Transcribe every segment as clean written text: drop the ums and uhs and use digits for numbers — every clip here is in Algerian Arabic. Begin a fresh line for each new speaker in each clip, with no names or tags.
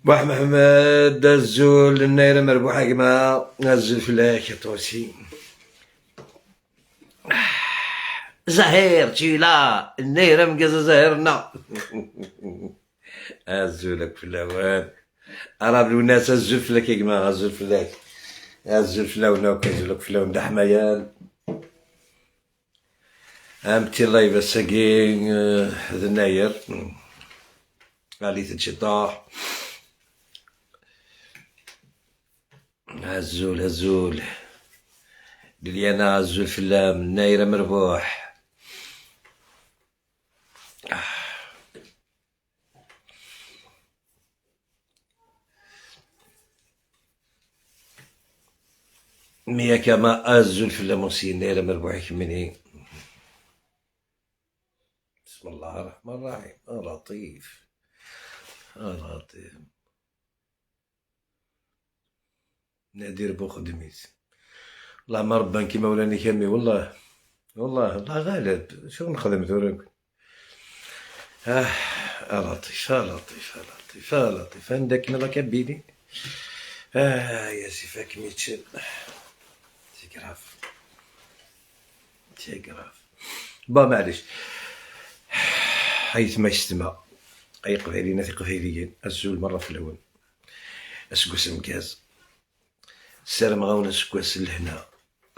بوح محمد الزول النايرة مربوحة كما الزول فلاك يا توسي زهير تشيلا النايرة مقازة زهيرنا. الزولك في الاوان عرب الوناس الزول فلاك يا جماعة، الزول فلاك الزول فلاونا وكنزولك فلاون دحميان امتي الله يبساكي ذناير غالي تنشطاح. هزول هزول ليليانا هزول فلام نايرة مربوح. ميا كما أزول فلام وسي نايرة مربوح كمني. بسم الله الرحمن الرحيم. لطيف لطيف. نادر بوخدميت والله ما ربان كيما ولاني كامي والله والله الله غالب شو نخدم ثورك. لطيف لطيف لطيف لطيف عندك ملا كبيني. يا سيفاك ميتشل c'est grave c'est grave. با معليش حيث ما يستمع اي قبيلينا في قبيليين الزول مرة في الاول اسكوس مكاز السلام غاونا اسكواس لهنا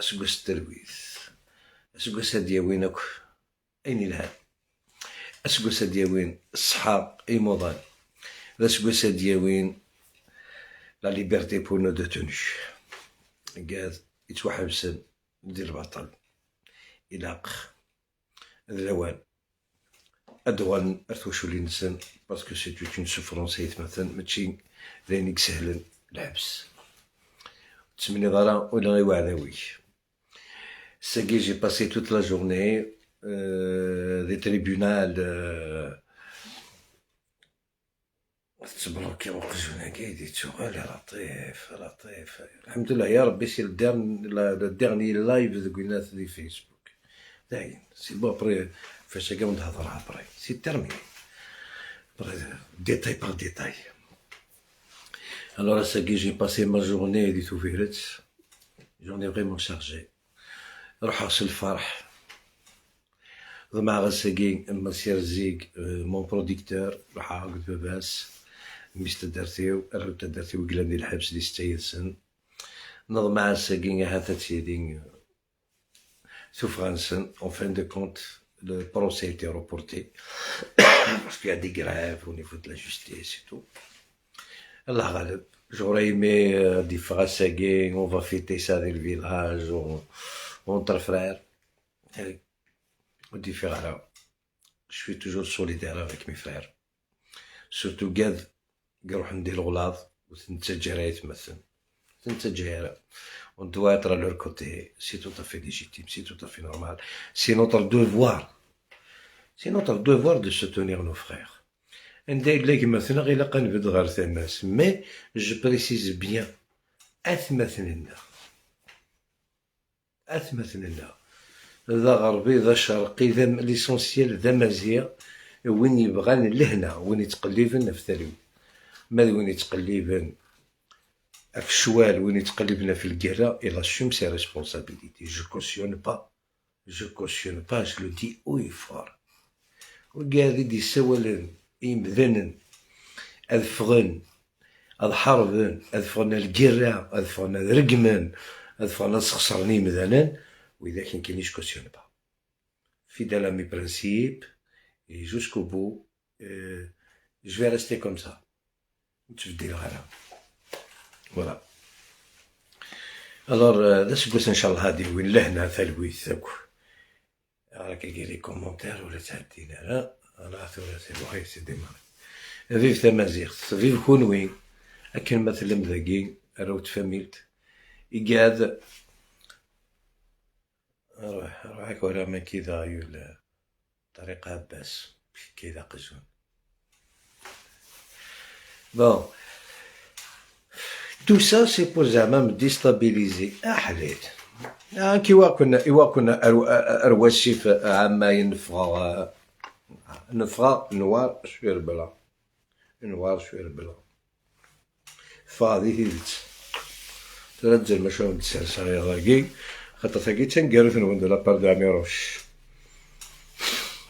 اسكواس التلويث اسكواس دياوينك اين لها اسكواس دياوين الصحاب اي موضان اسكواس دياوين la liberté pour nos détenus قاعد يتوحبسن ديال البطل إلاق الاوان أدوان أرثوشو لينسان parce que c'est une souffrance مثلا ماشي ذاينك سهلا الحبس تسمني ضرا ولا غير وعداويك. ساكي j'ai passé toute la journée des tribunaux تبلوكي وقجونا كايدي تشغل. لطيف لطيف الحمد لله يا ربي. c'est le dernier live قلنا في فيسبوك داين c'est bon après فاش كاع نهضر après c'est terminé détail par détail. Alors ساكي j'ai passé ma journée دي توفيرت journée vraiment chargée. روح غسل الفرح مع غساكي مسير زيك mon producteur راح عقد باباس ميست درتيو راه درتيو قلان ديال الحبس دي 6 سن نض مع ساكي هذا تيدين سوفرانسن. En fin de compte le procès était reporté parce qu'il y a des grèves au niveau de la justice et tout. الله غالب. J'aurais aimé des frères, on va fêter ça dans le village, entre frères. Différemment. Je suis toujours solidaire avec mes frères. Surtout قاد نروح ندير الغلاظ وتنتجر مثلا تنتجر. On doit être à leur côté. C'est tout à fait légitime, c'est tout à fait normal. C'est notre devoir. C'est notre devoir de soutenir nos frères. ندير لك مثلا غير قنبد غير ثماس mais je précise bien اثمثلنا اثمثلنا ذا غربي ذا شرقي ذا l'essentiel ذا مزيغ وين يبغى لهنا وين يتقلبن في ثلوي ما وين يتقلبن في الشوال وين يتقلبنا في الكرة. il assume ses responsabilités. Je cautionne pas, je cautionne pas, je le dis haut et fort. وكاع دي سوالن يمذنن أذفغن أذحربن أذفغن الكرة أذفغن رقمن أذفغن سخسرني مثلا. وإذا كان كاين je cautionne pas. Fidèle à mes principes et jusqu'au bout je vais rester comme ça. نتبدل غير voilà. Alors ذا سكوس ان شاء الله هادي وين لهنا ثلويث راك les commentaires ولا تعدينا لا راه c'est bon, c'est démarré. Vive تمازيغت, vive كونوي اكن مثلا ذاكي راو تفاميلت يقعد روح روحك ولا ما كي يول طريق عباس كي ذا قزون. Bon, tout ça, c'est pour زعما me déstabiliser. احليت كي كنا ايوا كنا ارواسيف عما ينفغ نفغ noir sur blanc, noir sur blanc. فاضي تيدت ترى ما شو نتسرسر غاكي خاطر تاكي تنقارو تنون de la part de عميروش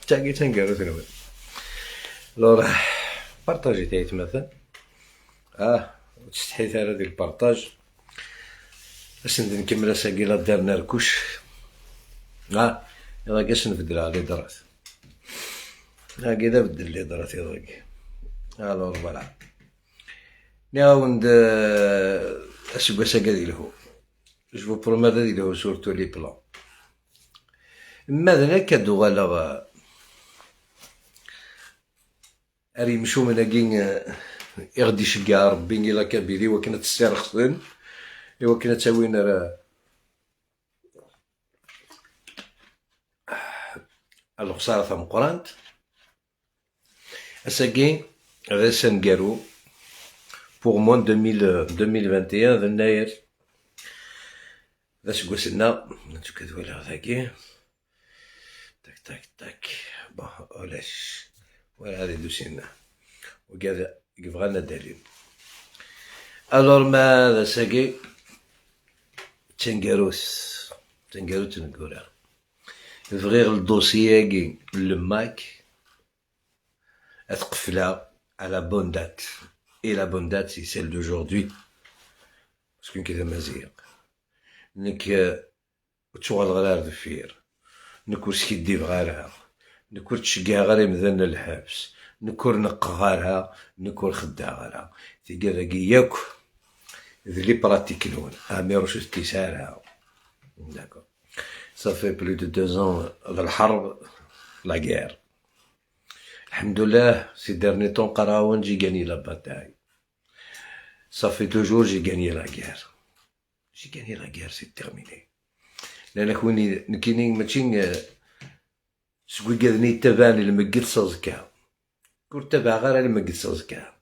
تاكي تنقارو تنون. Alors partagez تايت مثلا تستحي ثاني ديال ال partage باش نكمل اساكي la dernière couche. يلا كاش نبدل على les draps هاكي بدل les draps يضاك. Alors voilà, نعاود اسكواس هكا ديالهو, je vous promets ديالهو sur tous les plans. ماذا كدوغالا اري يمشو من كين يغدي يشجع ربي la Kabylie وكنا تسير ايوا كنا تاوين راه الخسارة ثمقرانت اساكي غير سنقارو pour moi 2021 ذا الناير ذا سكوسنا نتوكا ولا ذاكي تاك تاك تاك. Bon, ولاش ولا هذه دوسينا وكذا يبغانا دليل. Alors ما ذا ساكي تنقاروس تنقارو تنقورا بغيغ ال dossier كي الماك اتقفلا à la bonne date. Et la bonne date, c'est celle d'aujourd'hui. Parce que كذا مزيغ نك تشغل غير دفير نكور سكيدي بغارها نكور تشقا غير مذن الحبس نكور نقغارها نكور خداغارها تيقا ذاكي ياك ذ les pratiques نون امير تيسارها. D'accord, ça fait plus de 2 ans الحرب, la guerre. الحمد لله, ces derniers temps قراون j'ai gagné la bataille. Ça fait 2 jours, j'ai gagné la guerre, j'ai gagné la guerre, c'est terminé. لان كوني نكيني ماشي سكوي قادني تبان المقد صزكا كور تبع غير المقد صزكا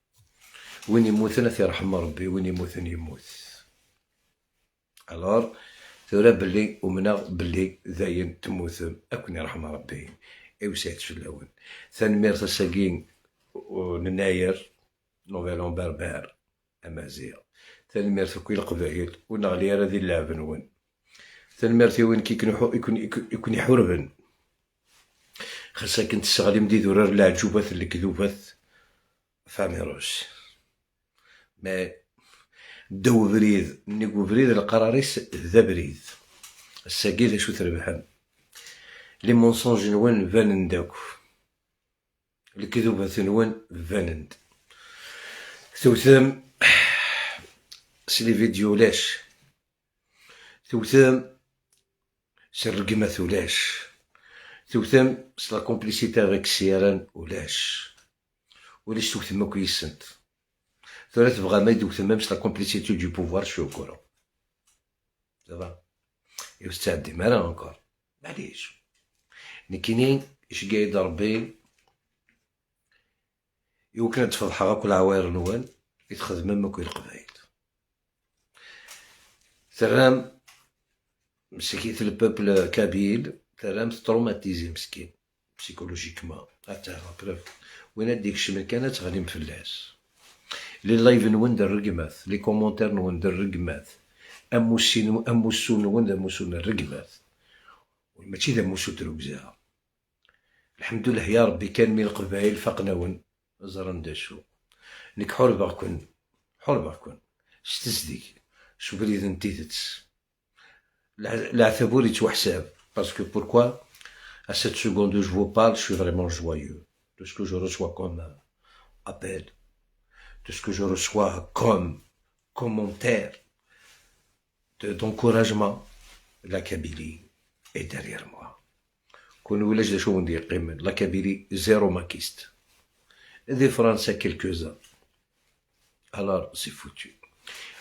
وين يموتنا في رحمة ربي وين يموتن يموت. Alors ثورا بلي ومنا بلي ذاين تموت اكون رحمة ربي ايوسعت في الاول ثاني تساكين نناير nouvel an berbère امازيغ ثاني كل القبائل ونغلي راه ذي اللعب نون ثاني وين كي يكون يكون يحوربن خاصك كنت تشتغلي مدي دورار العجوبات الكذوبات فاميروس ما دو بريد نيكو بريد القراريس ذا بريد الساقي شو تربحن les mensonges نوان فانن داك الكذوبات نوان فانند ثوثم س les vidéos لاش ثوثم سرقمة ولاش ثوثم س la complicité avec CRN ولاش ولاش ثوثم اكو يسنت ثورة تبغى ما يدوثم même la complicité du pouvoir شو كورو دابا يستعدي مالا encore معليش نكيني اش قايد ربي يمكن تفضح كل عواير نوان يتخدم ماكو القبايل ثرام مسكين ال peuple kabyle ثرام traumatisé مسكين psychologiquement حتى bref وين ديك الشمل كانت غادي مفلاس les lives نون در الرقمات les commentaires نون در الرقمات اموسين اموسو نون اموسو الرقمات ماشي ذا موسو تروكزا. الحمد لله يا ربي كان من القبائل فقناون زرن داشو نك حربغكن حربغكن شتزديك شو بريد نتيتت العثبوري توحساب parce que pourquoi à cette seconde où je vous parle, je suis vraiment joyeux de ce que je reçois comme appel, de ce que je reçois comme commentaire d'encouragement. La Kabylie est derrière moi. كون ولاش دا شو ندير قيمة la Kabylie, zéro makiste. دي فرنسا quelques-uns, alors c'est foutu.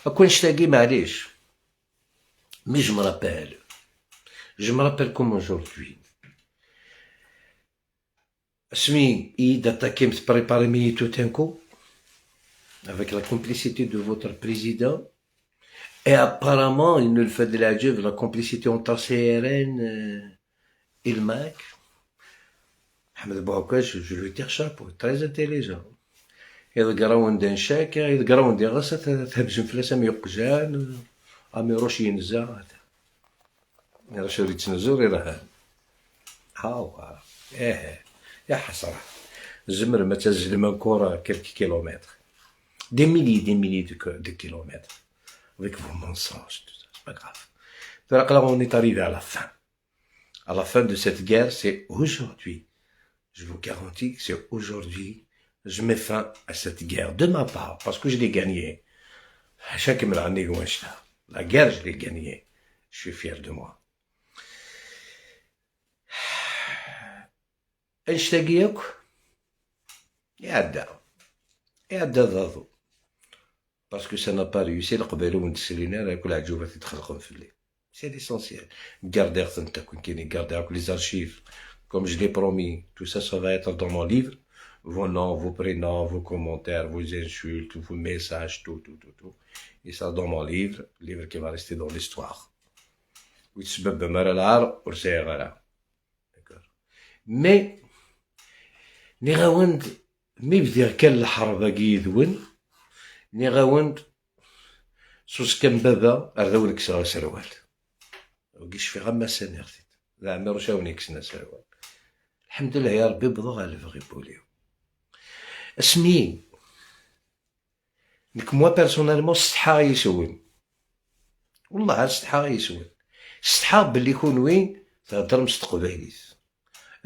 اكون شتاقي معليش, mais je me rappelle comme aujourd'hui اسمي ايد attaqué préparé mais tout un coup avec la complicité de votre président et apparemment il ne le fait de la la complicité entre CRN et le MAK. Ahmed Bouakash, je lui tire chapeau, très intelligent. إذا قراون دان شاكا إذا قراون دي غاسة تهبزن فلاس أم يقجان أم يروش ينزا يروش يتنزور يرهان هاو إيه يا حسرة زمر ما تزلم encore quelques kilomètres, des milliers, des milliers de kilomètres avec vos mensonges, tout ça, c'est pas grave. Donc là, on est arrivé à la fin. À la fin de cette guerre, c'est aujourd'hui. Je vous garantis que c'est aujourd'hui, je mets fin à cette guerre de ma part, parce que je l'ai gagnée. La guerre, je l'ai gagnée. Je suis fier de moi. اش يعدى يعدى ضاضو parce que ça n'a pas réussi. القبائل ونتسلينا راه كل عجوبة تتخلقهم في الليل, c'est l'essentiel. Gardez انت كون كاين gardez les archives comme je l'ai promis. Tout ça, ça va être dans mon livre, vos noms, vos prénoms, vos commentaires, vos insultes, vos messages, tout, tout, tout, tout. Et ça dans mon livre, livre qui va rester dans l'histoire. ويتسبب مرة العار ورسيغ. D'accord. Mais نيغاوند مي بدير كان الحرب كيدون نيغاوند سوس كان بابا أرداو نكسر سروال وكيش في غما سنة لا عمرو شاوني كسنا سروال. الحمد لله يا ربي بضو غالب غيبوليو اسمي نك moi personnellement استحى يسون والله استحى يسون استحى باللي يكون وين تهضر مستقبليت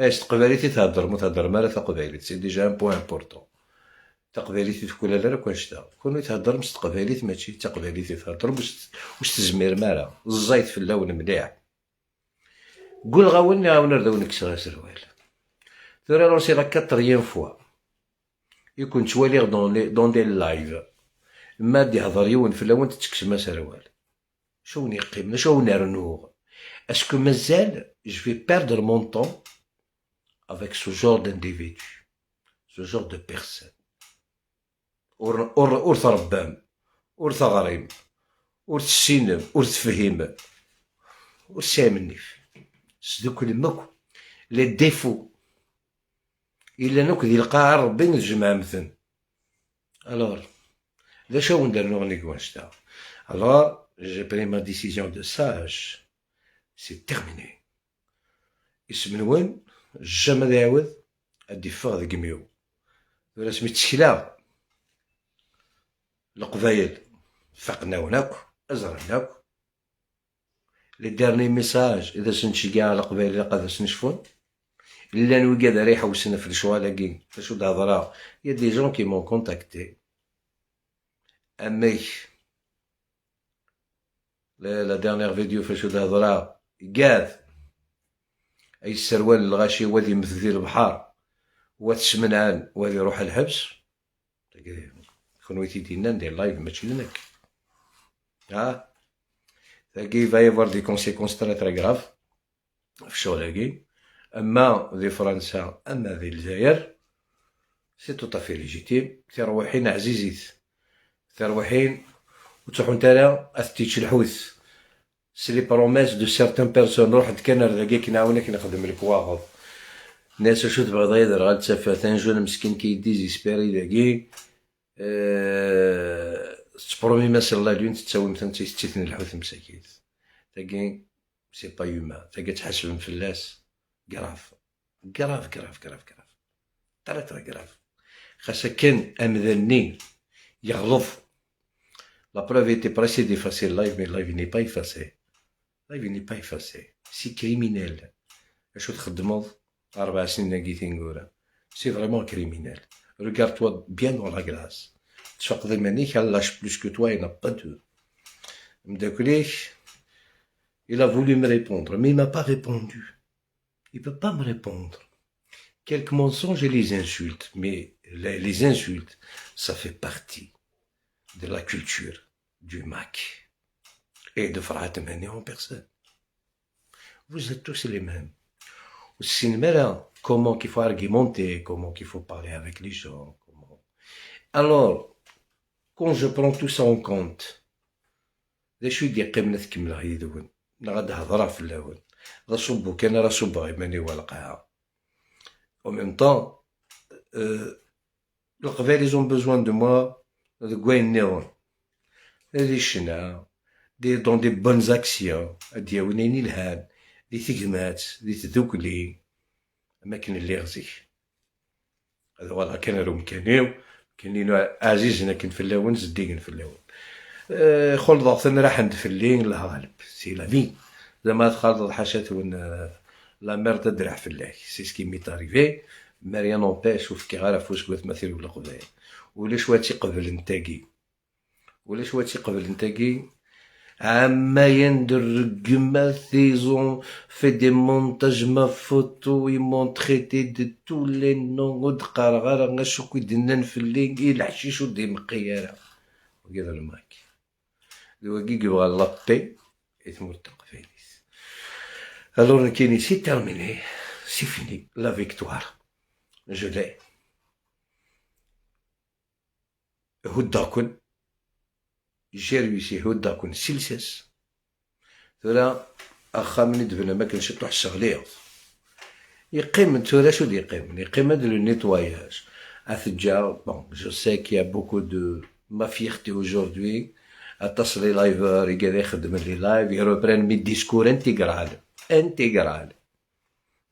اش تقباليت تهضر ما تهضر ما لا تقباليت, c'est déjà un point important. تقباليت تكون لا كون شتا كون تهضر مستقباليت ماشي تقباليت تهضر واش تزمير مالا الزيت في اللون مليح قول غاوني غاون نردو نكسر سروال. ثورا c'est la quatrième fois يكون توالي dans des lives ما دي يهضر يون في اللون تتكسم سروال شو نقيم شو نرنوغ. Est-ce que مازال je vais perdre mon temps avec ce genre d'individu, ce genre de personne? ور ور ور تربام ور تغريم ور تسينم ور تفهم ور سامنيف سدوك المك les défauts إلا نوك دي القاع ربي نجمع مثل. Alors لا شو ندير نغني كوانشتا. Alors j'ai pris ma décision de sage, c'est terminé. اسم نون jamais يعاود ادي فغ ذاك ميو ولا سميت تشكلا القبايل فقنا هناك ازرناك les derniers messages اذا سنشي كاع القبايل قاد سنشفون الا نوكاد راه يحوسنا في الشوالاكي فاش الهضره. Y a des gens qui m'ont contacté اميك la dernière vidéo فاش الهضره قاد اي السروال الغاشي وادي مثل البحر وتسمنعان وادي يروح الحبس كون ويتي ندير live ماشي لنك ها ثاقي va y avoir des conséquences très très graves في الشغل اما ذي فرنسا اما ذي الجزائر. C'est tout à fait légitime. تروحين عزيزيت تروحين وتروحون تالا اثتيتش الحوث, c'est les promesses de certaines personnes. روح كان ذاك نعاونك نخدم لك واغض الناس شو تبغى يدير غاد تسافر un jeune مسكين qui désespéré ذاكي تبرومي ما la lune تساوي مثلا تيستثني الحوث مساكين. تاكي c'est pas humain. تاكي تحسب فلاس grave, grave, grave, grave, grave, très très grave. خاصك كان امذني يغلط. La preuve était pressée d'effacer le live, mais le live n'est pas effacé. Le live n'est pas effacé. C'est criminel. اش تخدموض 4 سنين كي تنقولا, c'est vraiment criminel. Regarde-toi bien dans la glace. تفقد منيك lâche plus que toi, il n'a pas de مداكليش. Il a voulu me répondre, mais il m'a pas répondu. Il peut pas me répondre. Quelques mensonges et les insultes, mais les insultes, ça fait partie de la culture du MAK et de Ferhat Mehenni en personne. Vous êtes tous les mêmes. Au cinéma, là, comment qu'il faut argumenter, comment qu'il faut parler avec les gens. Comment. Alors, quand je prends tout ça en compte, d acu i d-yeqqimen ad kemmleɣ yid-wen neɣ ad hedreɣ fell-awen d aṣubbu kan ara ṣubbeɣ iman-iw ɣer lqaɛa. En même temps, Leqbayel, ils ont besoin de moi deg wayen nniḍen, di ccna, dans des bonnes actions, ad d-yawin ayen ilhan di tegmat, di tdukli, am akken lliɣ zik. Ad uɣaleɣ kan ar umkan-iw, kenninu ɛzizen akken fell-awen, zeddigen fell-awen. Xulḍeɣ-ten raḥen-d fell-i, الله غالب, c'est la vie. زعما تخلط حاشا تون la merde تدرح fell-ak, c'est ce qui m'est arrivé, mais rien n'empêche وفكي غير افوس قوات مثل ولا قبايل ولاش واتي قبل نتاكي ولاش واتي قبل نتاكي عماين الرقمة. Ils ont fait des montages, ma photo, ils m'ont traité de tous les noms ودقار غير غشوك يدنن في الليل الحشيش ودي مقيارة وكذا الماك دوكي يبغى la paix يثمر تقفيليس. Alors كاين, c'est terminé, c'est fini, la victoire, je l'ai. هداكن j'ai réussi هداكن سلسس ثورا اخا دبنا ما كانش تروح الشغليض يقيم ثورا شو يقيم يقيم هذا le nettoyage اثجا. Bon, je sais qu'il y a beaucoup de ma fierté aujourd'hui اتصل les liveurs يقدر يخدم les lives, ils reprennent mes discours intégral intégral.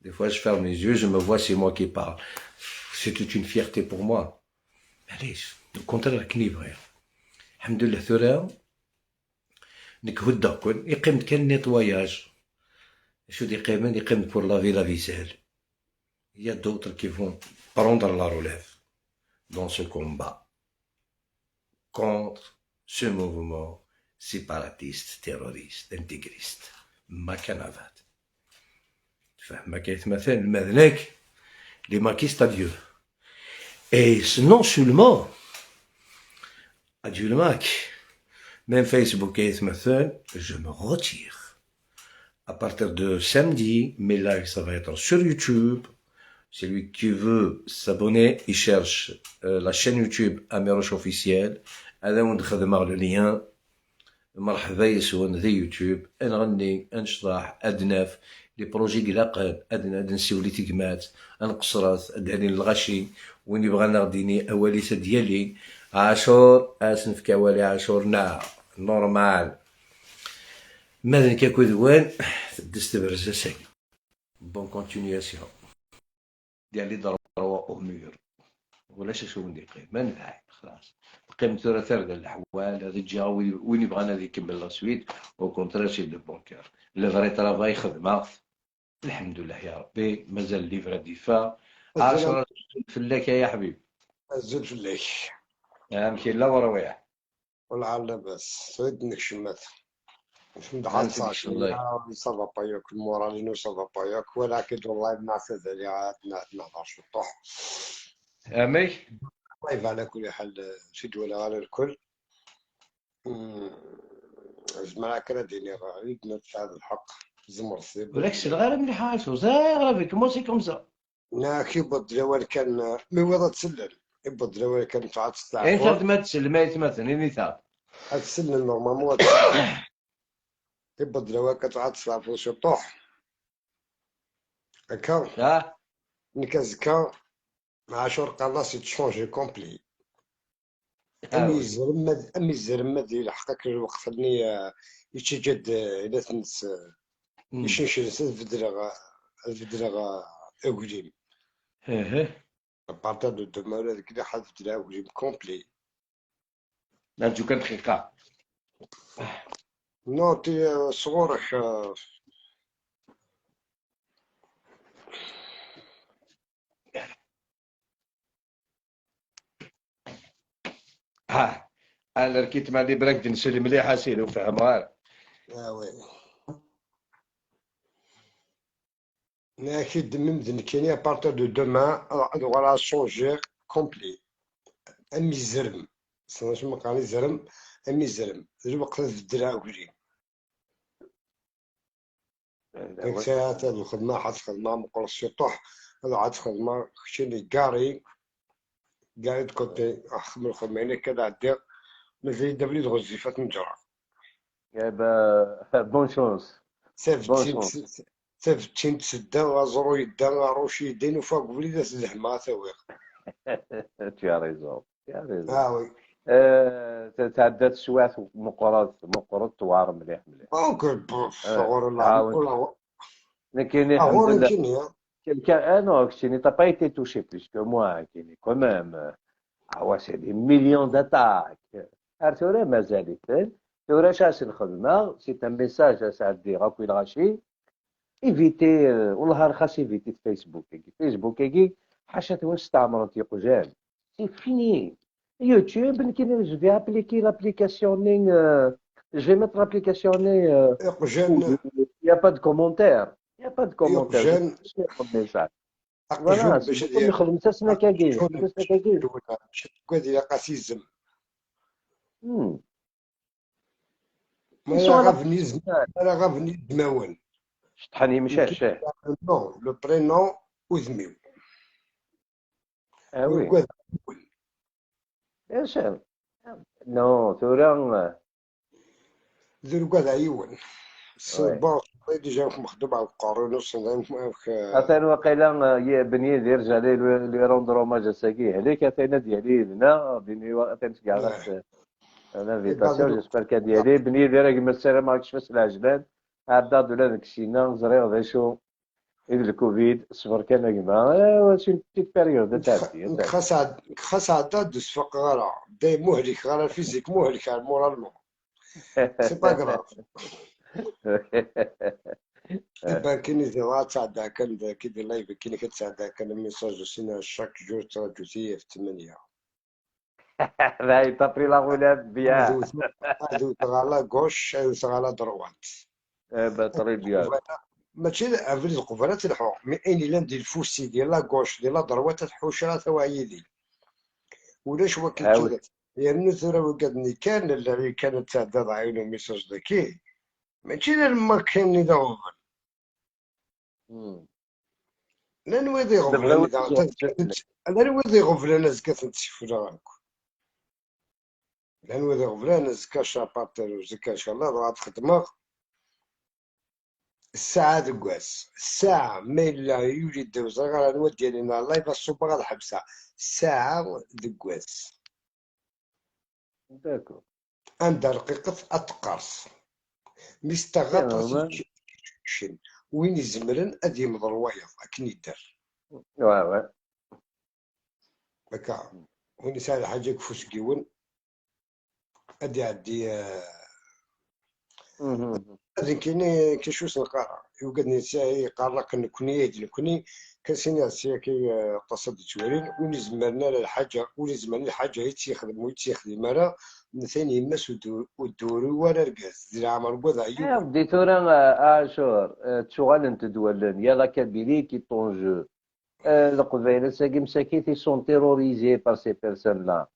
Des fois, je ferme les yeux, je me vois, c'est moi qui parle. C'est toute une fierté pour moi. معليش, au contraire, كني بغير الحمد لله ثورا نك هدا كون يقيم كان nettoyage شو دي قيمن يقيم pour laver la vaisselle. Il y a d'autres qui vont prendre la relève dans ce combat contre ce mouvement séparatiste, terroriste, intégriste. ما كان عفات فما كيتمثل المذنك les makistes, adieu. Et non seulement adieu le MAK, même Facebook كيتمثل, je me retire. À partir de samedi, mes lives, ça va être sur YouTube. Celui qui veut s'abonner, il cherche la chaîne YouTube Amirouche officiel. هذا وين نخدم le lien. مرحبا يسون ذي يوتيوب نغني نشطح ادناف les projets قلاقل ادنا نسيولي تيكمات نقصرات ادهني الغشي وين يبغى نغديني اواليس ديالي عاشور اسنف كوالي عاشور نا normal ماذا كاكو دوان تدست برزاسك. Bonne continuation ديال les droits au mur ولا شو ندير ما نفع خلاص قيمة ثلاثة الاحوال هذا جا وين يبغى هذا يكمل la suite. Au contraire, c'est de bon cœur, le vrai travail خدمة الحمد لله يا ربي مازال les vrais دفاع 10 فلاك يا حبيبي.
الزول فلاك.
امشي لا ورويح.
والله لاباس سعيد انك شمات فهمت ça va pas ياك ال moral نو ça va pas ياك ولكن والله ما عليها نهضر شطوح.
امي.
طيب على كل حال سيد ولا على الكل زعما كرا ديني عيدنا في هذا الحق زمر الصيب.
ولكن الغير مليحة زغير comment c'est comme ça.
نا كي يبدل اول كان mais وضع تسلل يبدل اول كان تعاد
انت ما تسلل ما يتمثل اني ثاب.
تسلل normalement يبدل اول كتعاد تسعة شطوح هكا
اه
نكازكا مع شور قلاص تشونجي complet امي الزرمد امي الزرمد يلحقك الوقت اللي يتجد الى تنس يشنشن بدلغ اكجيم
ايه
à partir de demain هذيك اللي حد بدلها اكجيم complet.
نرجو كان دقيقة.
non تي صغورك.
ها انا ركيت مع لي براك نسلم مليح سيدي وفهم.
اه oui. اكيد من ذن à partir de demain غادي changer complet. امي الزرم سنة ما قال زرم امي زرم الوقت تبدل كلشي. ديك الساعة الخدمة حد خدمة مقرص شطح هذا عاد خدمة خشيني كاري كاري كوتي أخدم الخدمة يعني كذا عدي مازال دابا لي غزيفات نجرى.
Eh ben, bonne chance.
سافتين تسدا غازرو يدا غاروش يدين وفاق وليدات الزحمة ثويق.
Tu as raison. Tu as raison.
Ah oui.
تعدات السواعة مقرات توار مليح مليح.
donc غور الله.
لكن الحمد لله. Quelqu'un, ah non, tu n'as pas été touché plus que moi, quand même. Ah ouais, c'est des millions d'attaques. أرثورا مازال ثورة شاس الخدمة، c'est un message أسعدي راكو الغاشي. évitez والله رخاص évitez فيسبوك. فيسبوك كي حاشا تستعمر تيقجان. c'est fini. يوتيوب كاين je vais appliquer l'application je vais mettre l'application
يقجان.
y a pas de commentaires. y a pas de commentaires.
يقجان.
voilà نخدم تسنا كاكي تسنا كاكي.
كادي قاسيزم. ما غافني ما غافني دماون.
شطحني مشاش.
non le prénom وذميو.
ah oui bien sûr. non ثورا
ذو عيون c'est bon déjà مخدوم على القارون
مثلا وقيلا يا بني يرجع لي rendre hommage ساكي هذيك عطينا ديالي هنا بني عطينا كاع l'invitation j'espère كان ديالي بني دير كيما السلام عليكم كيفاش العجلان عبد ولا داك الشيء زريغ ذا شو الكوفيد صبر كان كيما c'est petite période تعدي.
خاص عدا دوز فوق غرا بدا مهلك غرا ال physique مهلك على moralement c'est pas grave. دابا كاين اللي تعدى كان كيدير live كاين اللي كتعدى كان message سينا chaque jour تراجوتي في 8.
Là, t'as pris la relève bien.
هادو على gauche هادو على droite.
Eh ben, très bien.
ماشي افريد القفله تلحو mais اين الا ندير الفوسي ديال la gauche ديال la droite تحوش راه تواعيدي ولاش هو كي لأن ثورة وقدني كان اللي كانت تعدد عينو message ذكي ماشي لما كان يدور لا نويد يغفل لا نويد يغفل انا زكا نتشفر لا نويد يغفل انا زكا شاباتر زكا ان شاء الله ضغط خدمة الساعة دكواس الساعة ما إلا يولي وزغرا نواد ديالنا live الصبح غنحبسها الساعة دكواس
d'accord
عند رقيقة أتقرص مستغط وين يزمرن أدي مضروايا أكن يدار
وا وا
هكا وين يسال حاجة كفوس كيون أدي عدي هذا كاين كيشوس القارة يوجد نساء يقرا كنكوني يدلكني كسيني سي كي قصد توالين وين زمرنا الحاجة وين زمرنا الحاجة هي تيخدم ويتيخدم راه ثاني يمس ودورو ولا ركاز دير عمر بوضع
يا ودي تورا اشور تشغال تدولن يا لا كابيلي كي طون جو القبائل ساكي مساكين ils sont terrorisés par ces personnes-là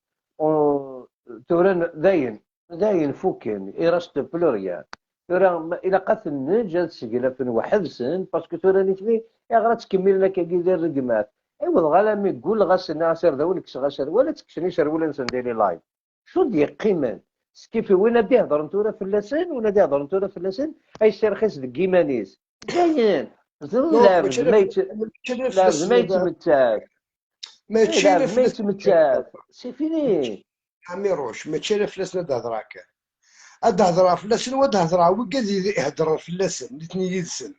تورا داين داين فوكين il reste plus rien تورا إلا قات النجا تسجل في وحبسن parce que تورا نيتني يا غرا تكمل لك كي دير الرقمات ايوا غالا مي يقول غاس ناصر ذا كش غاسر ولا تكشني شر ولا نسنديري live شو دي قيمة سكيفي وين دي هضر نتورا في اللسان ولا دي هضر نتورا في اللسان اي سي رخيص ديك كيمانيس كاين لازم ما يتمتع
ماشي
ما يتمتع c'est fini
عميروش ماشي على فلاسنا تهضر هكا تهضر في اللسان وتهضر وكاد يهضر في اللسان الاثنين يدسن.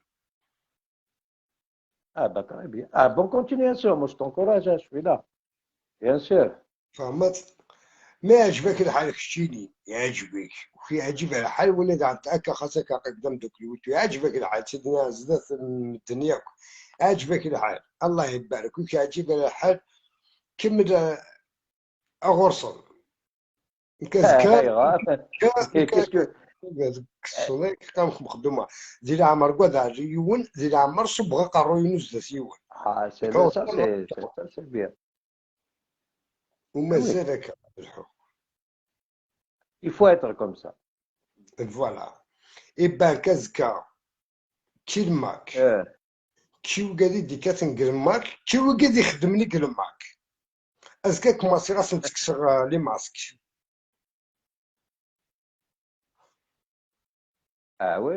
Ah bah très bien. Ah bonne continuation, moi je t'encourage, je suis là. Bien sûr.
فهمت؟ ما يعجبك الحال كشتيني يعجبك ويعجب الحال ولا إذا هكا خاصك قدام دوك الوقت يعجبك الحال سيدنا زدت الدنيا يعجبك الحال الله يبارك ويعجب الحال كمل أغرصل. الصلاة كان مخدومة ذي العمر كذا يون ذي العمر صبغة قارو يونس ذا يون.
C'est ça, c'est bien.
ومازال هكا الحق.
Il faut être comme ça.
Voilà. Et ben كازكا كي الماك كي وكادي دي كاتنقل الماك كي وكادي يخدمني الماك ازكا كوماسي غاس نتكسر les masques.
Ah oui,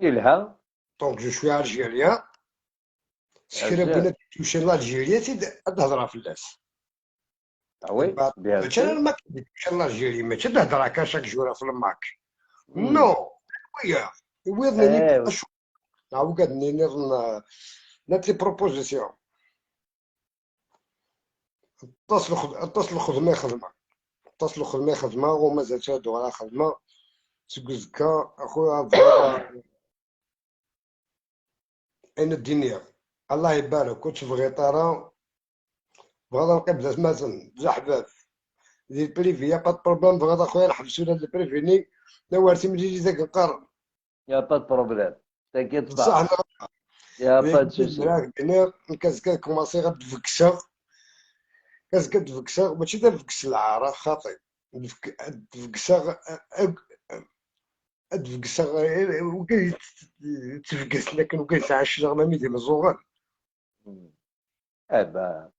il a.
Donc je suis algérien. سكرا بغينا toucher l'Algérie تهضر في الناس.
Ah oui, bien
ماشي
sûr.
الماك toucher l'Algérie ماشي تهضر هكا chaque jour في الماك. non ويا ويضني عاود نظن نات les propositions. اتصل خدمة خدمة اتصل خدمة خدمة ومازال شادو على خدمة سكوزكا اخويا اين الدنيا الله يبارك كنت في غيطاره بغا نلقى بزاف مثلا بزاف حباب ديال ال privé y a pas problème بغا اخويا نحبسو هاد ال privé ني نوارتي من جيجي ذاك القرن
y a pas problème t'inquiète
بصح
pas y a pas de souci.
كازكا commencer غتفكسر كازكا تفكسر ماشي تفكس العاره خاطئ تفكسر تفكسر وكي تفكس لكن وكي تعيش ما ميدي مزوغان.
Eh ben,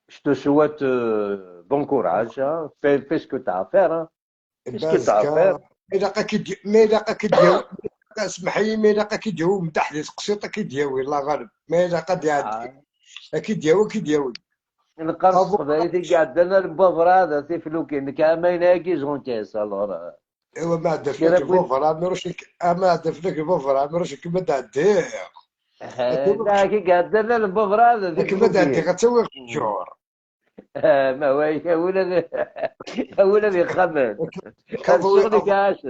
je te souhaite bon courage, hein. Fais ce que tu as à faire, hein. Fais ce que tu as à faire.
ما كي ما لاقا كيديو اسمح لي ما لاقا كيديو من تحت قصيطه كيديوي الله غالب ما لاقا ديال كيديوي كيديوي
القرص قبايلي قاعد لنا البوفر هذا تيفلوكين كامل كي جونكيس الور.
ايوا ما عندك لك البوفر ميروش ما عندك لك البوفر ميروش كيما تعدي.
لا كي قاعد لنا البوفر هذا
كيما تعدي غتسوي الجور.
ما هو هو الذي يخمم الشغل كاش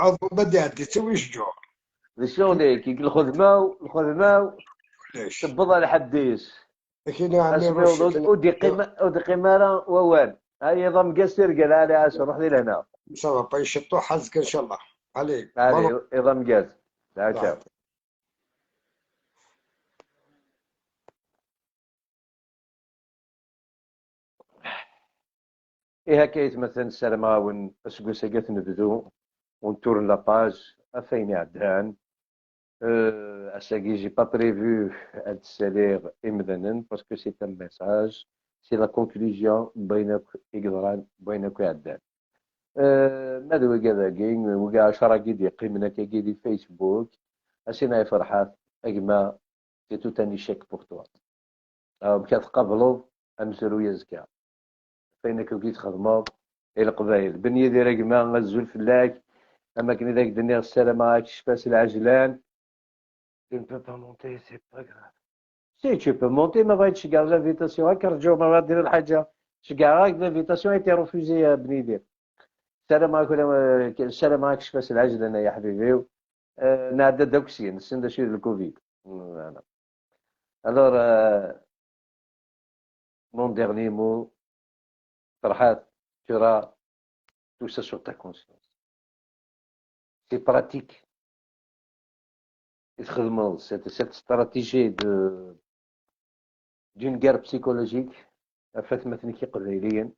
عظم ما عندي تسوي الجور
الشغل كي الخدمة الخدمة تبض على حديش
كاين عمي
ودي قيمة ودي قيمة ووال هاي ضم قصير قال علي عشر روح لي لهنا
ça va با يشطو حزك ان شاء الله عليك
علي نظام قاز تشاو. إيه هكا مثلا السلامة ون أسكوساكات نبدو on tourne la page أفين عدان أساكي j'ai pas prévu هاد السالير إمدانا parce que c'est un message c'est la conclusion بينك إقدران بينك عدان ماذا وكا ذاكي وكا 10 كيدي قيمنا كيدي فيسبوك أسينا فرحات أجما c'est tout un échec pour toi كتقابلو أمسرو يزكا فإنك كي تخدمو القبايل بني دير أجما غزو الفلاك أما كني ذاك الدنيا السلامة كشفاس العجلان. Tu ne peux pas monter, c'est pas grave. Si tu peux monter, ما بغيتش كاع l'invitation هاك رجعوا ما دير الحاجة كاع l'invitation était refusée يا بني دير. السلام عليكم السلام عليكم كشفاس العجلان يا حبيبي نعدى دوكسي نسند شي الكوفيد. Alors mon dernier mot, Farhat, tu auras tout ça sur ta conscience. C'est pratique. Cette stratégie d'une guerre psychologique, فات مثلا كي قبيليا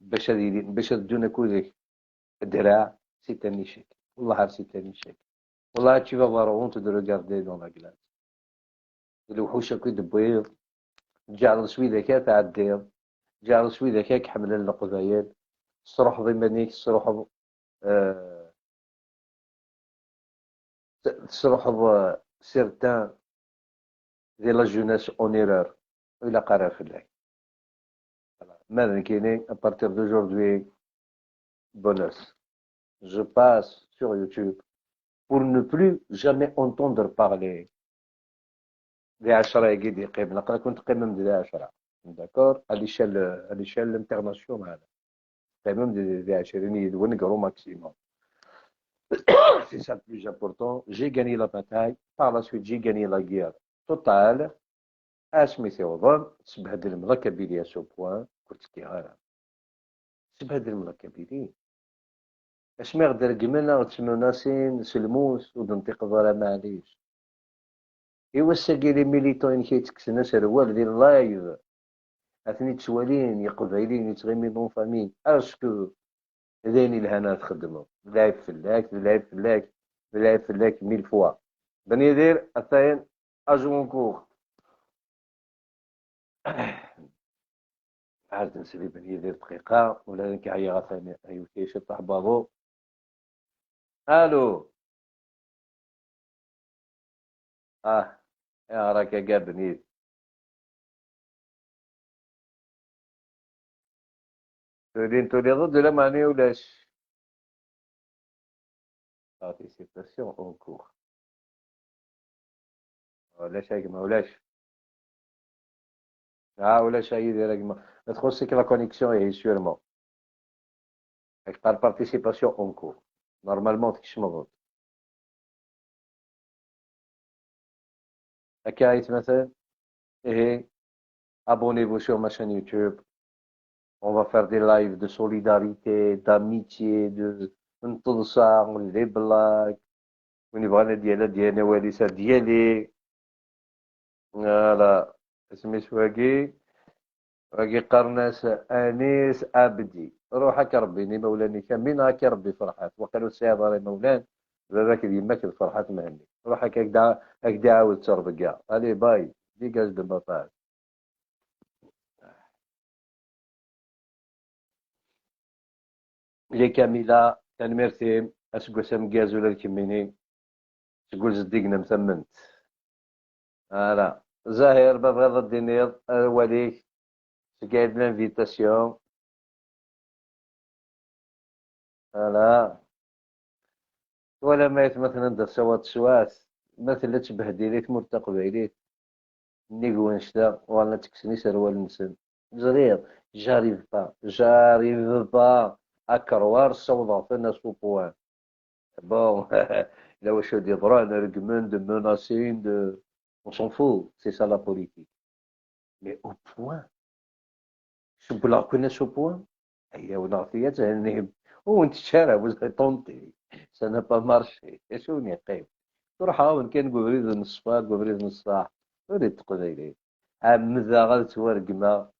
باش باش دون كوزيك الدراع c'est un échec. والله c'est un échec. والله tu vas avoir honte de regarder dans la glace. الوحوش كي دبيض جعل سويدة كا تعدي جعل سويدة كا حمل القبايل صروح ضمنيك صروح صروح certains de la jeunesse en erreur إلى قرار في الله. ماذا كاينين à partir d'aujourd'hui bonus je passe sur YouTube pour ne plus jamais entendre parler des 10 يقيد يقيم نقرا كنت قيمم دي 10 d'accord à l'échelle internationale قيمم دي 20 يدون gros maximum. C'est ça le plus important. J'ai gagné la bataille. Par la suite, j'ai gagné la guerre totale. اسمي ثيوضان تبهدل من la Kabylie à ce point كنت كيهارا تبهدل من la Kabylie. اش ما يقدر قمنا غتمناسين سلموس ودنطيق ضرا معليش. إوا الساقي les militants كيتكسنا سروال ديال ال live أثني تسوالين يقبايلين يتغيمي en famille est-ce que ذيني لهنا تخدمو لعب فلاك لعب فلاك لعب فلاك mille fois بني يدير الثاني اجو en cours. عاد نسري بني يدير دقيقة ولا كيعيا غا ثاني كيشطح باغو. الو يا راك كاع بنيت تولي تولي ضد ولا معني ولاش participation en cours ولاش هاك ما ولاش ولاش هاي دايره كما تخصك la connexion هي sûrement هاك participation en cours normalement تكش مضبوط هكا مثلا. ايه abonnez-vous sur ma chaîne YouTube. On va faire des lives de solidarité, d'amitié, de نتنصا les blagues. ونبغى ديالها ديالنا وليسة ديالي. voilà سميت واكي واكي قرناس انيس ابدي روحك ربي مولاني كمين هاك ربي فرحات وقالوا السيد راه مولان باباك يماك الفرحات مهني روحك هكدا عاود تشرب كاع allez bye dégage de ma page. لي كاميلا تنميرتي اسكو سام ولا الكميني تقول زديقنا مثمنت. voilà زاهر بغيض الدينيض وليك سكايد l'invitation. voilà ولا ما مثلا در سوات سواس مثلا تبهديليت مرتقبيليت نيكو نشتا ولا تكسني سروال نسن زرير j'arrive pas j'arrive pas à croire صوضا ce point. Bon, là où je dis droit, un argument de menacer, de... On s'en fout, c'est ça la politique. Mais au point, je la connais au point. وانت vous avez tenté, ça n'a pas marché. شو نقيم تروح عاون كان قبريد نصفا قبريد نصاح وريد تقبيلي عمذا غاد تورقما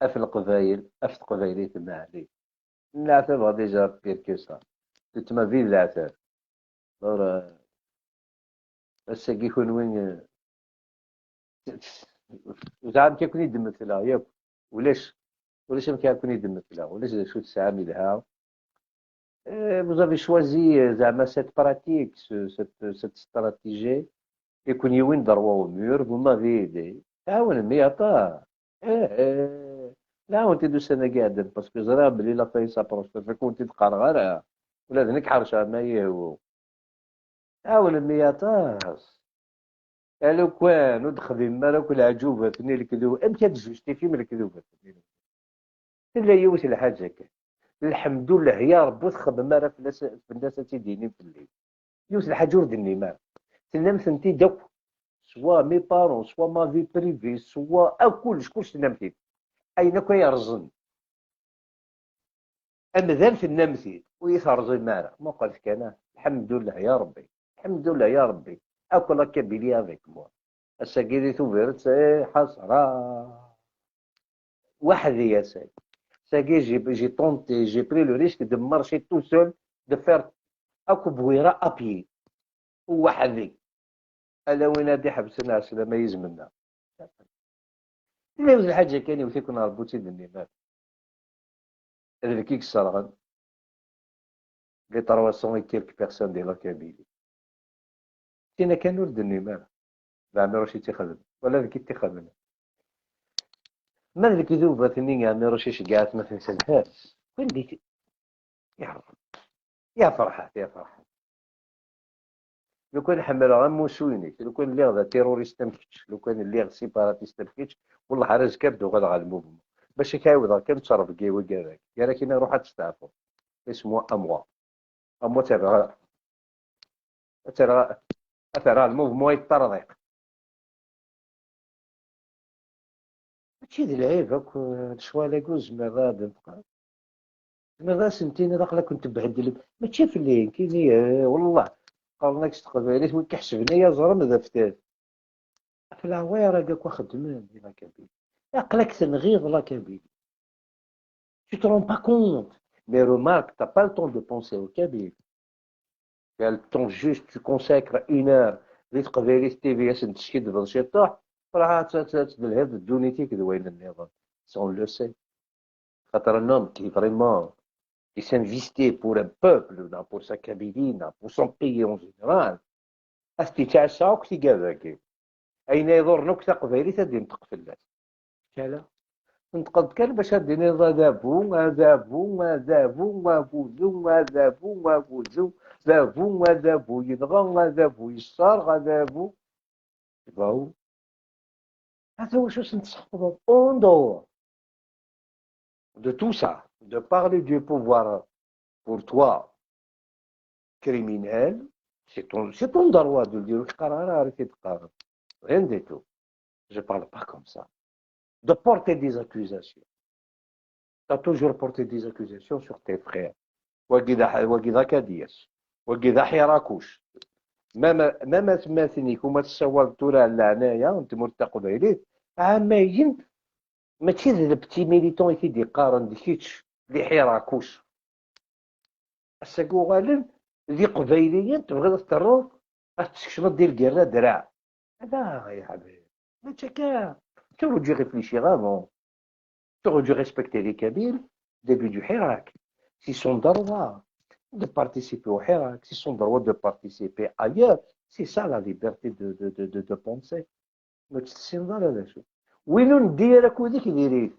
اف القبايل اف تقبيلي تما عليه العتاب déjà pire que ça تما في العتاب دور بس كي يكون وين زعما كيكون يدمثلها ياك ولاش ولاش ما كيكون يدمثلها ولاش شو تستعملها. Vous avez choisi زعما cette pratique, cette stratégie يكون يوين droit au mur, vous m'avez aidé. تعاون مي عطاه لا وانت دو سنة قاعد parce que زرا بلي la fin s'approche فكنت تقرا غير ولا ذنك حرشه ما يهو عاون مي عطاس لو كان ودخل ما راك العجوبة ثني الكذوب امتى تجوجتي من الكذوبة لا يوت الحاجة كان الحمد لله يا رب تخدم راه في الناس تيديني في الليل يوت الحاجة ودني ما تنام انت دوك soit mes parents soit ma vie privée soit كلش كلش تنام اين كو يرزن امذان في النمثيل ويثرزن مارا ما قالت كان الحمد لله يا ربي الحمد لله يا ربي اكل Kabylie avec moi الساكيدي توفيرت حسرة وحدي يا سيدي ساكي j'ai tenté j'ai pris le risque de marcher tout seul de faire اكو بويره à pied وحدي الا وين هادي حبسنا عسلا ما يزمنا لا الحاجة كاين وثيكون ربوتي دني هذا كيك الصرغن les 300 et quelques personnes de la Kabylie كاين كان ولد النمار لا عمي تيخدم ولا ذيك تيخدم ما ذيك ذوبة ثني عمي روشي شقعت ما تنساهاش وين ديك يا يا فرحات يا فرحات لو كان حمل غير موسويني لو كان اللي غدا terroriste مكتش لو كان اللي غ séparatiste مكتش والله حرز كبدو غدا على ال mouvement باش كيعاود كان تصرف كي وكذاك يا راه كاين روح تستعفو اسمو اموا اموا ترى ترى ترى ال mouvement يطرضيق ماشي د العيب هاك شوالا كوز ما غاد نبقى ما سنتين راه كنت بهدل ماشي في الليل كاين والله قالناك تقباليت وين كحسبني يا زرم ذا فتات في العويرة كاك خدمان la Kabylie عقلك تنغيض la Kabylie. Tu te rends pas compte. Mais remarque, tu n'as pas le temps de penser au Kabyle. Tu as le temps juste, tu consacres une heure اللي تقباليت تي في اس نتشكد بشي طاح راه تدلهض دونيتيك دوين النظام. Ça, on le sait. خاطر un homme qui vraiment qui s'investit pour un peuple, pour sa Kabylie, pour son pays en général, أستي تعسى وكتي كذاك أين يضر نكتة قبيلي تدي نطق في الناس لا نتقد كان باش ديني ذابو ذابو ذابو بوزو ذابو بوزو ذابو ذابو ينغى ذابو يسار ذابو باو هذا هو شو نتحفظ en dehors de tout ça, de parler du pouvoir pour toi criminel, c'est ton droit de le dire. Rien du tout. Je ne parle pas comme ça. De porter des accusations. Tu as toujours porté des accusations sur tes frères. وكذا كديس وكذا حراكوش ما تماثنيك وما تصور تورا العناية وانت مرتقب عامين ماشي ذا petits militants كي يقارن ديكيتش لي حراكوش الساكو غالب ذي قبيليين تبغي تروح تكشف دير الكرا دراع لا يا حبيبي ماشي كا. Tu aurais dû réfléchir avant. Tu aurais dû respecter les Kabyles début du Hirak. C'est son droit de participer au Hirak, c'est son droit de participer ailleurs. C'est ça la liberté de penser. ما تستسلم هذا شو وين نديرك وذيك ديريك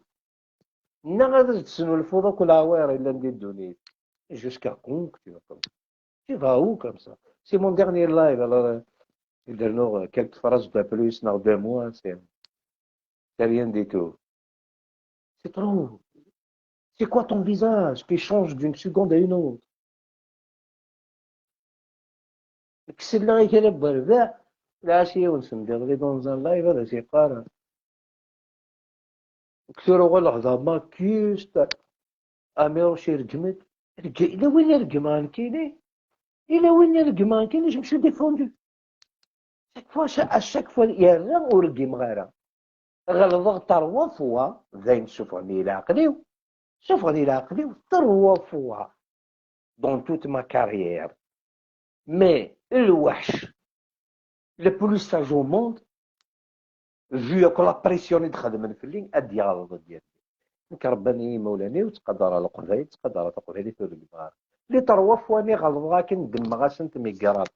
نا غادي تسنو الفوضى كل عوير الا ندير دونيت jusqu'à quand tu vas comme ça? Tu vas où comme ça? C'est mon dernier live, alors il quelques phrases de plus dans 2 mois, c'est rien du tout. C'est trop. C'est quoi ton visage qui change d'une seconde à une autre? كسل غير كلا بربع العشية ونسندر غير dans un live هذا تيقارن كثر غير ما كيست أمير شي رقمت إلا وين رقمان كيني إلا وين رقمان كيني je me suis défendu à chaque fois يا ورقم غيره غلظ 3 fois زين سوفني إلى عقلي سوفني إلى عقلي 3 fois dans toute ma carrière. Mais الوحش le plus sage au monde vu que la pression تخدم في اللين ادي غلط ديالي نكرباني مولاني وتقدر على القبايل تقدر على القبايل في الكبار les 3 fois ني غلط كندم غاسنت mais grave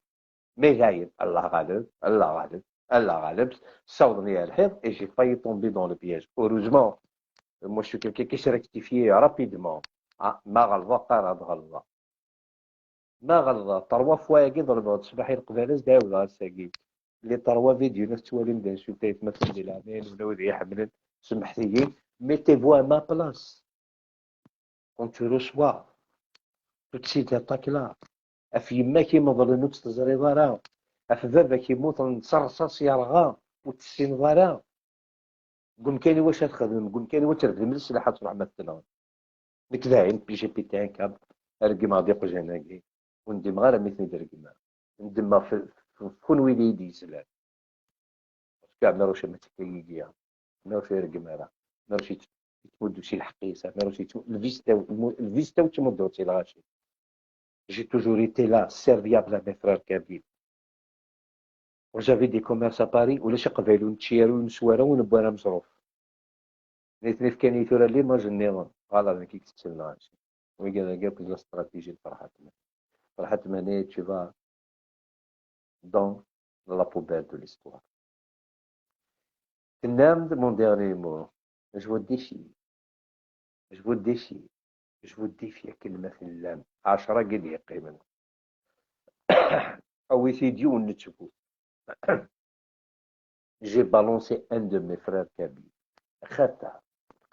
mais غايب الله غالب الله غالب الله غالب صوضني الحيط et j'ai failli tomber dans le piège. Heureusement, moi je suis quelqu'un qui se rectifie rapidement. ما غلط قرار غلط ما غلط 3 fois كي ضربت صباحي القبالة داولا الساقي les 3 vidéos ناس توالي نبدا نسولتي مثلا ديال العامين ولا ودي يحمل سمحت لي mettez-vous à ma place quand tu reçois toutes ces attaques-là. اف يما كيما ظلنو تزريض راه اف بابا كيموت نصرصص يرغى وتسين راه قوم كاين واش تخدم قوم كاين واش تخدم السلاح تروح مثلا ديك داعي بي جي بي تاع كاب رقم غادي قجناكي وندم غير مثل درقم ندم في كون ويلي يسلال parce que عمرو ما تكيجيها عمرو يرقم راه عمرو يتمدو شي الحقيسه عمرو الفيستا وتمدو شي الغاشي. J'ai toujours été là, serviable à mes frères kabyles. J'avais des commerces à Paris ولا شي قبايل ونتشيرو ونسوارو ونبوانا مصروف. نيتني في كان يثورا لي ما جنيض غالا كي كتسلنا هادشي. وي قال la stratégie فرحات فرحات ماني tu vas dans la poubelle de l'histoire. تنام mon dernier mot. Je vous défie. Je vous défie. Je vous défie كلمة في اللام 10 قد يقيمن أو يسيدي ونتشكو. J'ai balancé un de mes frères kabyles. خدتها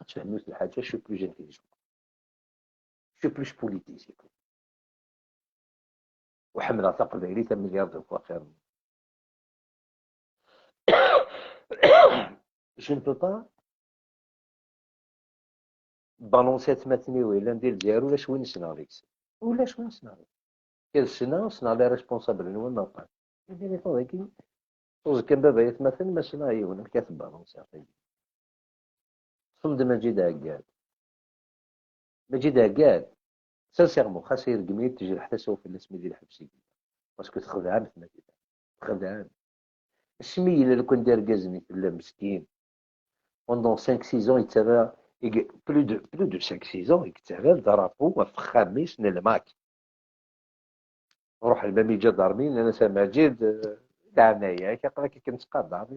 تفهموش الحاجة. Je suis plus intelligent. Je suis plus politique. وحملة قبيلي 8 مليار de fois خير. Je ne peux pas بالونسات مثني ولا ندير ديالو ولا شوين سنة ولا شوين سنة كل سنة سنة les responsables نوان ما بقى طوز كان بابا يتمثل ما سنة يون كاتب بالونسات صمد مجيد عقاد مجيد عقاد sincèrement خاص يرقمي تجرح حتى سوف الناس مدير الحبسي parce que تخدع مثل مجيد تخدع السمية لو كان دار كازني لا مسكين pendant 5 6 ans يتابع plus de 5 6 ans يتابع drapeau في خميس الماك روح المامي جدارمين انا سا مجيد دعنا كيقرا كي كنت قادر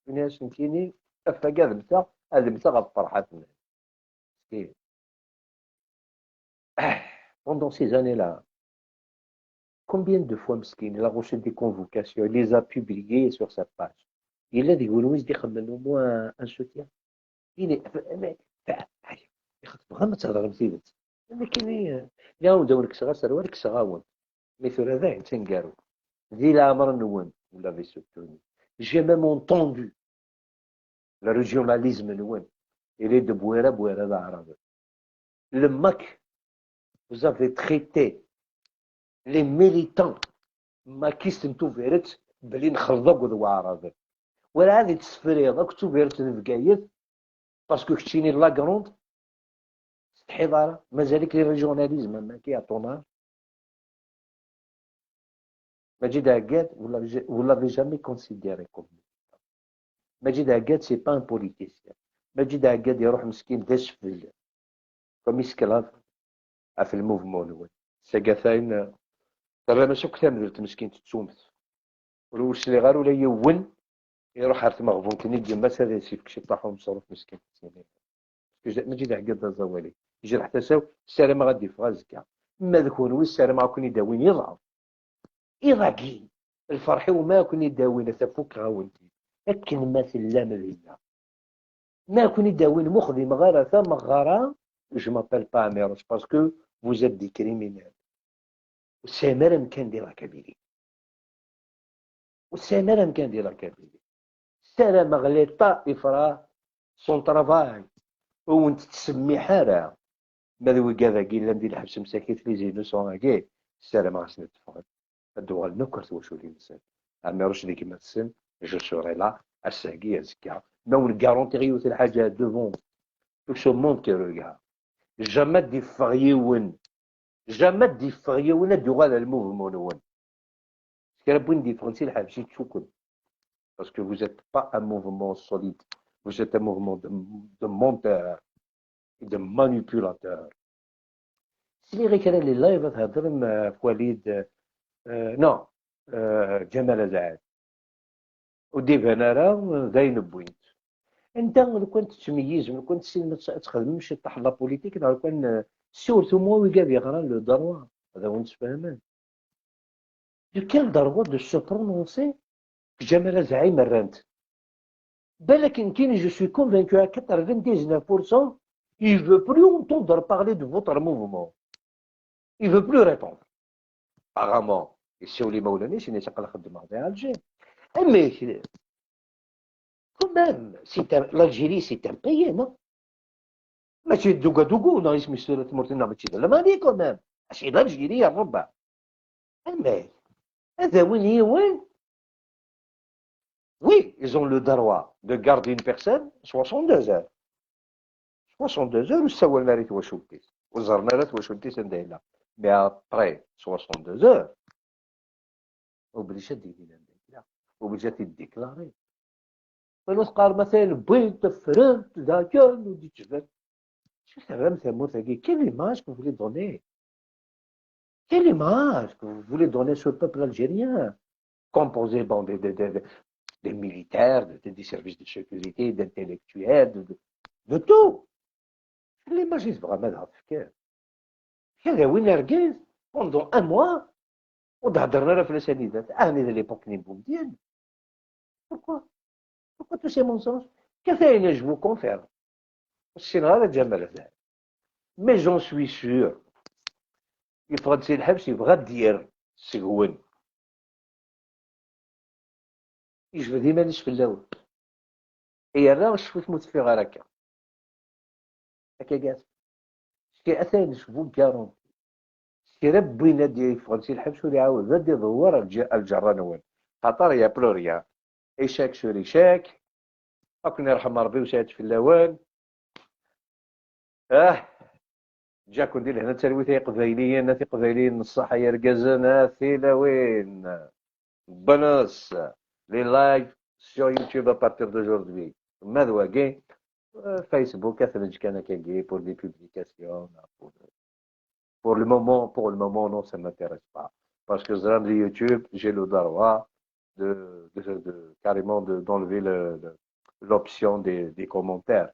ناس كيني افاكا ذمتا ذمتا غفرحات مسكين. Pendant ces années-là, combien de fois مسكين il a reçu des convocations, il les a publiées sur sa page. Il a dit au moins un soutien. Il est بغا تهضر مثيلت لكن يا وداو لك صغار سروالك صغاون mais هذا تنقارو ذي العمر نون ولا في soutenu. J'ai même entendu le régionalisme نون il est de بويرة بويرة العرب. Le MAK, vous avez traité les militants makistes نتوفيرت بلي نخلطوا ذو عرب ولا هذه تسفريض اك توفيرت بقايت parce que كتشيني la grande حضاره مازالك les régionalismes ما كيعطونا. مجيد عقاد vous l'avez jamais considéré comme مجيد عقاد, c'est pas un politicien. مجيد عقاد يروح مسكين داش في comme esclave في ال mouvement الاول ساقاثاين ترى ماشي كتامل مسكين تتسومت ولا غير ولا يون يروح عرف مغبون كني ديما هذا يسيفك شي طاحو مصروف مسكين. مجيد عقاد الزوالي يجرح حتى ساو السلامة غادي في غازكا ما ذكون والسلامة كون يداوين يضعف إضاكي الفرح وما كون يداوين تفك غاونتي لكن ما سلام لله ما كون يداوين مخدم غير ثم غرا. Je m'appelle pas Amirouche parce que vous êtes des criminels. والسامرة مكان ديال la Kabylie والسامرة مكان ديال la Kabylie السلامة l'État il fera son travail وانت تسمي حالة ماذا وكذا كي لا ندير الحبس مساكين les innocents كي السلامة خصنا تفهم الدول نكرت واش ولي الانسان عمي رشدي كيما تسن je serai là الساقية زكا ما garantir يوث الحاجة devant tout ce monde qui regarde. Jamais ديفغيون jamais ديفغيون دوغال ال mouvement نون كان بوين ديفرنسي الحبس تشوكل parce que vous n'êtes pas un mouvement solide, vous êtes un mouvement de menteurs et de manipulateurs. سلي غير كان les lives تهضر مع وليد non جمال زعاد وديفان راه داين بوينت انت لو كنت تميز لو كنت تخدم طاح la politique لو كان surtout moi ويقاد يقرا le droit هذا هو نتفاهمان de quel droit de se prononcer جمال زعيم الرنت بالك كاين je suis convaincu à 99% il veut plus entendre parler de votre mouvement, il veut plus répondre. Apparemment يسولي مولانيش اني تقل خدمه في Alger, mais quand même l'Algérie, c'est un pays, non? ماشي دوكا دوكو نا اسمي سورة مورتنا ماشي المالي quand même ماشي l'Algérie الربع اما هذا وين هي وين. Oui, ils ont le droit de garder une personne 62 heures. 62 heures, وسولنا ريت واش وليت وزرنا ريت واش وليت ندير. Mais après 62 heures, obligé ديري لا obligé déclarer. فنقال مثلا بغيت فرنت ذاك ودي تجبد شو تفهم ثموت. Quelle image que vous voulez donner? Quelle image que vous voulez donner ce peuple algérien composé, bon, des militaires, des services de sécurité, d'intellectuels, de tout? L'image vraiment تفكير هذا وين ركز pendant un mois وتهضرنا في السنيدات انا l'époque ني بومدين. Pourquoi tous ces mensonges? كثير je vous confirme السيناريو جمال هذا mais j'en suis sûr يفغد سي الحبس يبغى دير سيغون يجبد ديما في الاول هي راه شفت تموت في غير هكا هكا كاع. كي اثاني je vous garantis كرا بوين دي فرنسي الحبس ولا يعاود غادي يدور الجرانوين خاطر y a plus rien, échec sur échec. اكون يرحم ربي وساعد في الاول جاكو ندير هنا تلويث قبايليين ناتي قبايليين الصحة يا ركازنا وين بنص les lives sur YouTube à partir d'aujourd'hui. ماذا واقي فيسبوك اثنج كان كاكي pour des publications. Pour le moment, non, ça ne m'intéresse pas. Parce que dans YouTube, j'ai le droit de carrément d'enlever l'option des commentaires.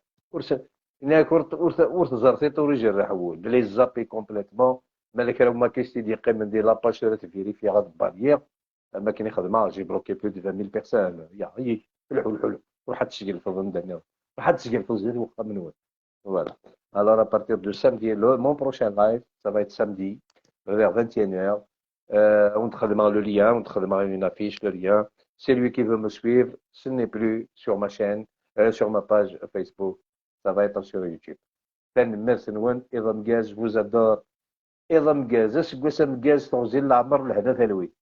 De les zapper complètement. مالك راه ما كاينش اللي يقيم ندير la page vérifier غاد barrière ما كاين يخدم. J'ai bloqué plus de 20 000 personnes. يا هي الحل الحل روح تسجل في الظن روح تسجل في الزيت وقت من وين. Voilà. Alors à partir de samedi, mon prochain live, ça va être samedi vers 21h. On le lien, on une affiche, le lien. Celui qui veut me suivre, ce n'est plus sur ma chaîne, sur ma page Facebook, ça va être sur YouTube. Merci إذا مجاز, je vous adore. إذا مجاز اسقوس مجاز توزيل العمر لهذا ثلوي.